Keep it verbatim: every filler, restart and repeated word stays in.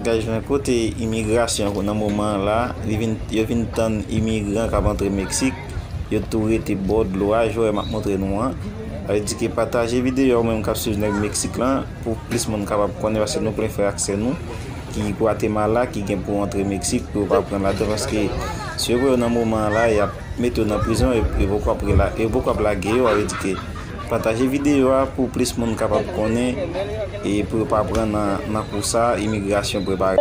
Guys, men kote imigrasyon nan moman an la, li vin, yo vin tann imigran k ap antre Meksik, yo tou rete bò dlo a, jan m ap montre nou an. Sa vle di ke pataje videyo a, ou menm k ap swiv nèg Meksik lan, pou plis moun kapab konnen, paske nou plen frè ak sè nou ki Gwatemala, ki gen pou antre Meksik, pou yo pa pran ladan, paske si yo pran yo nan moman an la, y ap mete yo nan prizon, e, e poko ap rela-, e poko ap lage yo, sa vle di ke pataje videyo a pou plis moun kapab konnen, e pou yo pa pran nan, nan kou sa, imigrasyon prepare.